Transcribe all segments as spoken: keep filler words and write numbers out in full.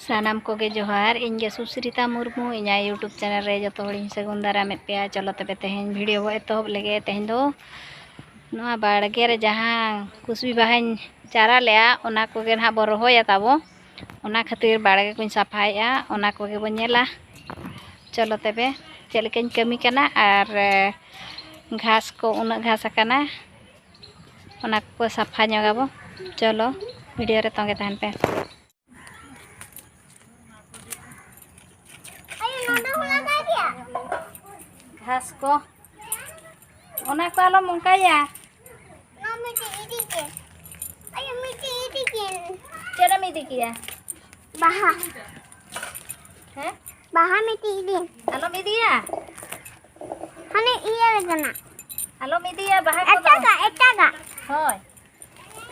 ᱥᱟᱱᱟᱢ ᱠᱚᱜᱮ ᱡᱚᱦᱟᱨ, ᱤᱧ ᱜᱮ ᱥᱩᱥᱨᱤᱛᱟ ᱢᱩᱨᱢᱩ, ᱤᱧᱟᱹᱜ YouTube channel ᱨᱮ ᱡᱚᱛᱚ ᱦᱚᱲᱤᱧ ᱥᱟᱹᱜᱩᱱ ᱫᱟᱨᱟᱢᱮᱫ ᱯᱮᱭᱟ᱾ ᱪᱚᱞᱚ ᱛᱚᱵᱮ ᱛᱮᱦᱮᱧ video ᱵᱚ ᱮᱛᱚᱦᱚᱵ ᱞᱮᱜᱮ᱾ ᱛᱮᱦᱮᱧ ᱫᱚ ᱱᱚᱣᱟ ᱵᱟᱲᱜᱮ ᱨᱮ ᱡᱟᱦᱟᱸ ᱠᱩᱥᱵᱤ ᱵᱟᱦᱟᱧ ᱪᱟᱨᱟ ᱞᱮᱜᱼᱟ, ᱚᱱᱟ ᱠᱚᱜᱮ ᱱᱟᱦᱟᱜ ᱵᱚ ᱨᱚᱦᱚᱭᱟ ᱛᱟᱵᱚ᱾ ᱚᱱᱟ ᱠᱷᱟᱹᱛᱤᱨ ᱵᱟᱲᱜᱮ ᱠᱚᱧ ᱥᱟᱯᱷᱟᱭᱮᱜᱼᱟ, ᱚᱱᱟ ᱠᱚᱜᱮ ᱵᱚ ᱧᱮᱞᱟ᱾ ᱪᱚᱞᱚ ᱛᱚᱵᱮ ᱪᱮᱫ ᱞᱮᱠᱟᱧ ᱠᱟᱹᱢᱤ ᱠᱟᱱᱟ ᱟᱨ, ᱮ, ᱜᱷᱟᱥ ᱠᱚ ᱩᱱᱟᱹᱜ ᱜᱷᱟᱥ ᱟᱠᱟᱱᱟ, ᱚᱱᱟ ᱠᱚ ᱥᱟᱯᱷᱟ ᱧᱚᱜᱟᱵᱚ᱾ ᱪᱚᱞᱚ video ᱨᱮ ᱛᱚᱸᱜᱮ ᱛᱟᱦᱮᱱ ᱯᱮ᱾ ᱜᱷᱟᱥ ᱠᱚ, ᱚᱱᱟ ᱠᱚ ᱟᱞᱚᱢ ᱚᱱᱠᱟᱭᱟ᱾ ᱱᱚᱣᱟ ᱢᱤᱫᱴᱤᱡ ᱤᱫᱤ ᱠᱮᱫ᱾ ᱟᱭᱳ, ᱢᱤᱫᱴᱤᱡ ᱤᱫᱤ ᱠᱮᱫ᱾ ᱪᱮᱫ ᱮᱢ ᱤᱫᱤ ᱠᱮᱭᱟ? ᱵᱟᱦᱟ᱾ ᱦᱮᱸ? ᱵᱟᱦᱟ ᱢᱤᱫᱴᱤᱡ ᱤᱫᱤ᱾ ᱟᱞᱚᱢ ᱤᱫᱤᱭᱟ᱾ ᱦᱟᱱᱮ ᱤᱭᱟᱹ ᱨᱮ ᱠᱟᱱᱟ᱾ ᱟᱞᱚᱢ ᱤᱫᱤᱭᱟ ᱵᱟᱦᱟ ᱠᱚᱫᱚ᱾ ᱮᱴᱟᱜᱟᱜ, ᱮᱴᱟᱜᱟᱜ᱾ ᱦᱳᱭ᱾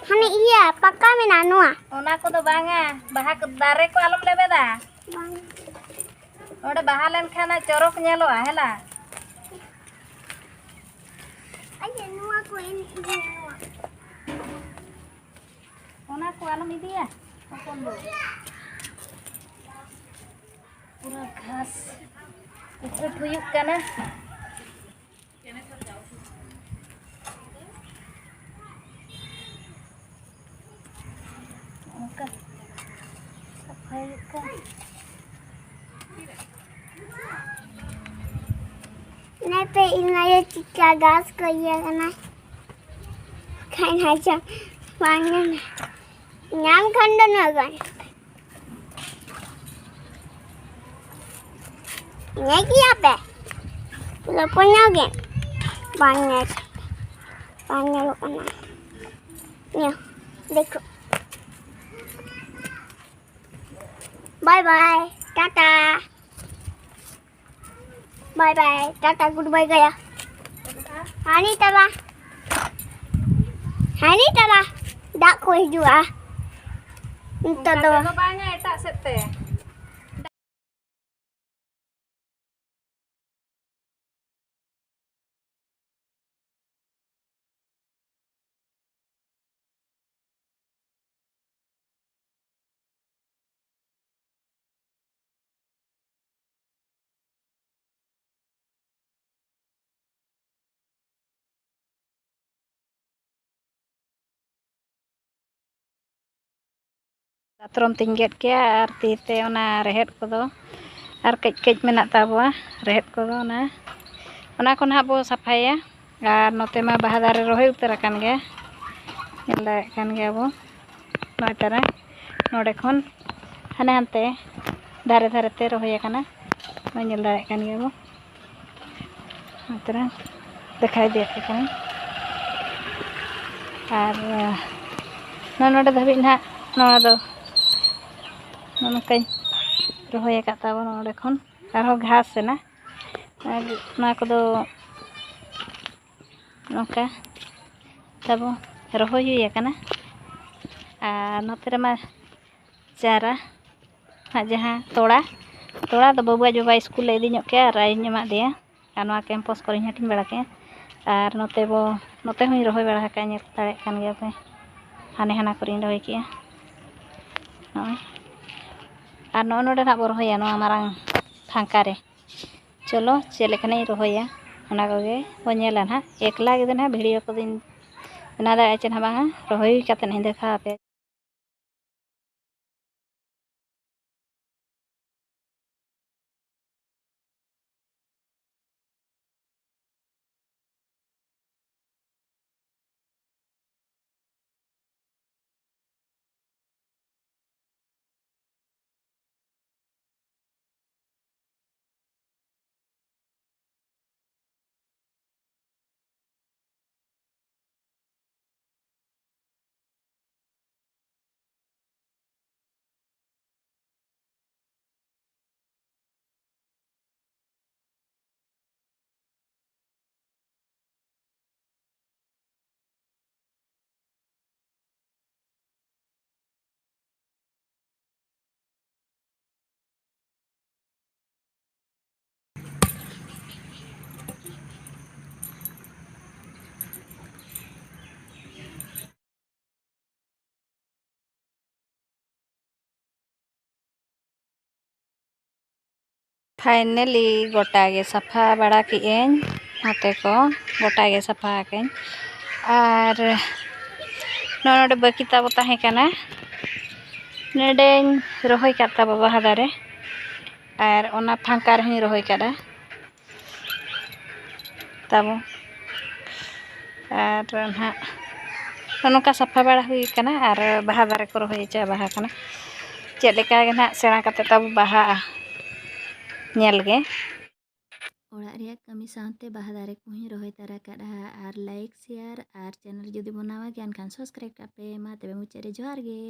ᱦᱟᱱᱮ ᱤᱭᱟᱹ ᱯᱟᱠᱟ ᱢᱮᱱᱟᱜᱼᱟ ᱱᱚᱣᱟ᱾ ᱚᱱᱟ ᱠᱚᱫᱚ ᱵᱟᱝᱟ, ᱵᱟᱦᱟ ᱠᱚ, ᱫᱟᱨᱮ ᱠᱚ ᱟᱞᱚᱢ ᱞᱮᱵᱮᱫᱟ᱾ ᱵᱟᱝ᱾ ᱚᱸᱰᱮ ᱵᱟᱦᱟ ᱞᱮᱱᱠᱷᱟᱱ ᱪᱚᱨᱚᱠ ᱧᱮᱞᱚᱜᱼᱟ, ᱦᱮᱞᱟ᱾ ᱟᱪᱪᱷᱟ, ᱱᱚᱣᱟ ᱠᱚ ᱮᱱᱮᱡ ᱤᱧ ᱱᱚᱣᱟ᱾ ᱚᱱᱟ ᱠᱚ ᱟᱞᱚᱢ ᱤᱫᱤᱭᱟ, ᱦᱚᱯᱚᱱ ᱫᱚ᱾ ᱯᱩᱨᱟᱹ ᱜᱷᱟᱥ ᱩᱯᱩᱴ ᱦᱩᱭᱩᱜ ᱠᱟᱱᱟ᱾ ᱚᱱᱠᱟ ᱥᱟᱯᱷᱟᱭ ᱦᱩᱭᱩᱜ ᱠᱟᱱᱟ᱾ ᱱᱮᱯᱮ ᱤᱧ ᱟᱭᱳ ᱪᱤᱠᱟ ᱜᱷᱟᱥ ᱠᱚ ᱤᱭᱟᱹ ᱠᱟᱱᱟ᱾ ᱠᱷᱟᱱ ᱦᱟᱡᱚᱢ ᱵᱟᱝ ᱧᱟᱢ, ᱧᱟᱢ ᱠᱷᱟᱱ ᱫᱚ ᱱᱚᱜᱼᱚᱭ᱾ ᱧᱮᱞ ᱜᱮᱭᱟ ᱯᱮ? ᱞᱚᱯᱚᱱ ᱧᱚᱜ ᱜᱮ᱾ ᱵᱟᱝ ᱧᱮᱞ, ᱵᱟᱝ ᱧᱮᱞᱚᱜ ᱠᱟᱱᱟ᱾ ᱧᱮᱞ, ᱫᱮᱠᱷᱚ᱾ Bye bye, Tata. Bye bye, Tata, good bye ᱜᱟᱭᱟ᱾ ᱦᱟᱹᱱᱤ ᱛᱟᱞᱟ, ᱦᱟᱹᱱᱤ ᱛᱟᱞᱟ ᱫᱟᱜ ᱠᱚ ᱦᱤᱡᱩᱜᱼᱟ᱾ ᱱᱤᱛᱚᱜ ᱚᱱᱠᱟ ᱫᱚ ᱛᱮᱫᱚ ᱵᱟᱝᱟ, ᱮᱴᱟᱜ ᱥᱮᱫ ᱛᱮ᱾ ᱫᱟᱛᱨᱚᱢ ᱛᱤᱧ ᱜᱮᱫ ᱠᱮᱜᱼᱟ ᱟᱨ ᱛᱤ ᱛᱮ ᱚᱱᱟ ᱨᱮᱦᱮᱫ ᱠᱚᱫᱚ ᱟᱨ ᱠᱟᱹᱡ ᱠᱟᱹᱡ ᱢᱮᱱᱟᱜ ᱛᱟᱵᱚᱣᱟ, ᱨᱮᱦᱮᱫ ᱠᱚᱫᱚ ᱚᱱᱟ, ᱚᱱᱟ ᱠᱚ ᱱᱟᱦᱟᱜ ᱵᱚ ᱥᱟᱯᱷᱟᱭᱟ᱾ ᱟᱨ ᱱᱚᱛᱮ ᱢᱟ ᱵᱟᱦᱟ ᱫᱟᱨᱮ ᱨᱚᱦᱚᱭ ᱩᱛᱟᱹᱨ ᱟᱠᱟᱱ ᱜᱮᱭᱟ, ᱧᱮᱞ ᱫᱟᱲᱮᱭᱟᱜ ᱠᱟᱱ ᱜᱮᱭᱟ ᱵᱚ᱾ ᱱᱚᱜᱼᱚᱭ ᱛᱟᱨᱟ ᱱᱚᱰᱮ ᱠᱷᱚᱱ ᱦᱟᱱᱮ ᱦᱟᱱᱛᱮ ᱫᱷᱟᱨᱮ ᱫᱷᱟᱨᱮ ᱛᱮ ᱨᱚᱦᱚᱭ ᱟᱠᱟᱱᱟ, ᱱᱚᱜᱼᱚᱭ ᱧᱮᱞ ᱫᱟᱲᱮᱭᱟᱜ ᱠᱟᱱ ᱜᱮᱭᱟ ᱵᱚ᱾ ᱱᱚᱛᱮ ᱨᱮ ᱫᱮᱠᱷᱟᱣ ᱤᱫᱤᱭᱟᱯᱮ ᱠᱟᱹᱱᱟᱹᱧ᱾ ᱟᱨ ᱱᱚᱜᱼᱚ ᱱᱚᱰᱮ ᱫᱷᱟᱹᱵᱤᱡ ᱱᱟᱦᱟᱜ ᱱᱚᱣᱟ ᱫᱚ ᱱᱚᱜᱼᱚ ᱱᱚᱝᱠᱟᱧ ᱨᱚᱦᱚᱭ ᱟᱠᱟᱫ ᱛᱟᱵᱚᱱᱟ᱾ ᱱᱚᱰᱮ ᱠᱷᱚᱱ ᱟᱨᱦᱚᱸ ᱜᱷᱟᱥ ᱮᱱᱟ᱾ ᱟᱨ ᱱᱚᱣᱟ ᱠᱚᱫᱚ ᱱᱚᱝᱠᱟ ᱛᱟᱵᱚ ᱨᱚᱦᱚᱭ ᱦᱩᱭ ᱟᱠᱟᱱᱟ᱾ ᱟᱨ ᱱᱚᱛᱮ ᱨᱮᱢᱟ ᱪᱟᱨᱟ ᱦᱟᱸᱜ ᱡᱟᱦᱟᱸ ᱛᱚᱲᱟ, ᱛᱚᱲᱟ ᱫᱚ ᱵᱟᱹᱵᱩ ᱟᱡ ᱵᱟᱵᱟ ᱥᱠᱩᱞ ᱞᱮ ᱤᱫᱤ ᱧᱚᱜ ᱠᱮᱜᱼᱟ ᱟᱨ ᱟᱡᱤᱧ ᱮᱢᱟᱫ ᱫᱮᱭᱟ᱾ ᱟᱨ ᱱᱚᱣᱟ ᱠᱮᱢᱯᱟᱥ ᱠᱚᱨᱮᱧ ᱦᱟᱹᱴᱤᱧ ᱵᱟᱲᱟ ᱠᱮᱜᱼᱟ᱾ ᱟᱨ ᱱᱚᱛᱮ ᱵᱚ, ᱱᱚᱛᱮ ᱦᱚᱸᱧ ᱨᱚᱦᱚᱭ ᱵᱟᱲᱟ ᱟᱠᱟᱫᱼᱟ, ᱧᱮᱞ ᱫᱟᱲᱮᱭᱟᱜ ᱠᱟᱱ ᱜᱮᱭᱟ ᱯᱮ᱾ ᱦᱟᱱᱮ ᱦᱟᱱᱟ ᱠᱚᱨᱮᱧ ᱨᱚᱦᱚᱭ ᱠᱮᱜᱼᱟ᱾ ᱱᱚᱜᱼᱚᱭ᱾ ᱟᱨ ᱱᱚᱜᱼᱚ ᱱᱚᱰᱮ ᱱᱟᱦᱟᱜ ᱵᱚ ᱨᱚᱦᱚᱭᱟ, ᱱᱚᱣᱟ ᱢᱟᱨᱟᱝ ᱯᱷᱟᱝᱠᱟ ᱨᱮ᱾ ᱪᱚᱞᱚ, ᱪᱮᱫ ᱞᱮᱠᱟᱱᱟᱜ ᱤᱧ ᱨᱚᱦᱚᱭᱟ, ᱚᱱᱟ ᱠᱚᱜᱮ ᱵᱚ ᱧᱮᱞᱟ ᱱᱟᱦᱟᱜ᱾ ᱮᱠᱞᱟ ᱜᱮᱫᱚ ᱱᱟᱦᱟᱜ ᱵᱷᱤᱰᱤᱭᱳ ᱠᱚᱫᱚᱧ ᱵᱮᱱᱟᱣ ᱫᱟᱲᱮᱭᱟᱜᱼᱟ ᱪᱮᱫ ᱦᱚᱸ ᱵᱟᱝᱟ, ᱨᱚᱦᱚᱭ ᱠᱟᱛᱮᱫ ᱦᱚᱸᱧ ᱫᱮᱠᱷᱟᱣ ᱟᱯᱮᱭᱟ᱾ Finally ᱜᱚᱴᱟ ᱜᱮ ᱥᱟᱯᱷᱟ ᱵᱟᱲᱟ ᱠᱮᱜᱼᱟᱹᱧ, ᱱᱚᱛᱮ ᱠᱚ ᱜᱚᱴᱟ ᱜᱮ ᱥᱟᱯᱷᱟ ᱟᱠᱟᱜᱼᱟᱹᱧ᱾ ᱟᱨ ᱱᱚᱜᱼᱚ ᱱᱚᱰᱮ ᱵᱟᱹᱠᱤ ᱛᱟᱵᱚ ᱛᱟᱦᱮᱸ ᱠᱟᱱᱟ, ᱱᱚᱰᱮᱧ ᱨᱚᱦᱚᱭ ᱠᱟᱫ ᱛᱟᱵᱚ ᱵᱟᱦᱟ ᱫᱟᱨᱮ, ᱟᱨ ᱚᱱᱟ ᱯᱷᱟᱸᱠᱟ ᱨᱮᱦᱚᱸᱧ ᱨᱚᱦᱚᱭ ᱠᱟᱫᱟ ᱛᱟᱵᱚ᱾ ᱟᱨ ᱱᱟᱦᱟᱜ ᱱᱚᱜᱼᱚ ᱱᱚᱝᱠᱟ ᱥᱟᱯᱷᱟ ᱵᱟᱲᱟ ᱦᱩᱭ ᱠᱟᱱᱟ, ᱟᱨ ᱵᱟᱦᱟ ᱫᱟᱨᱮ ᱠᱚ ᱨᱚᱦᱚᱭ ᱪᱟ ᱵᱟᱦᱟ ᱠᱟᱱᱟ᱾ ᱪᱮᱫ ᱞᱮᱠᱟ ᱜᱮ ᱱᱟᱦᱟᱜ ᱥᱮᱬᱟ ᱠᱟᱛᱮ ᱛᱟᱵᱚ ᱵᱟᱦᱟᱜᱼᱟ, ᱧᱮᱞ ᱜᱮ᱾ ᱚᱲᱟᱜ ᱨᱮᱭᱟᱜ ᱠᱟᱹᱢᱤ ᱥᱟᱶᱛᱮ ᱵᱟᱦᱟ ᱫᱟᱨᱮ ᱠᱚᱦᱚᱸᱧ ᱨᱚᱦᱚᱭ ᱛᱟᱨᱟ ᱠᱟᱜᱼᱟ᱾ ᱟᱨ like, share ᱟᱨ channel ᱡᱩᱫᱤ ᱵᱚᱱ ᱱᱟᱣᱟ ᱜᱮᱭᱟ, ᱮᱱᱠᱷᱟᱱ subscribe ᱠᱟᱜ ᱯᱮ᱾ ᱢᱟ ᱛᱚᱵᱮ ᱢᱩᱪᱟᱹᱫ ᱨᱮ ᱡᱚᱦᱟᱨ ᱜᱮ᱾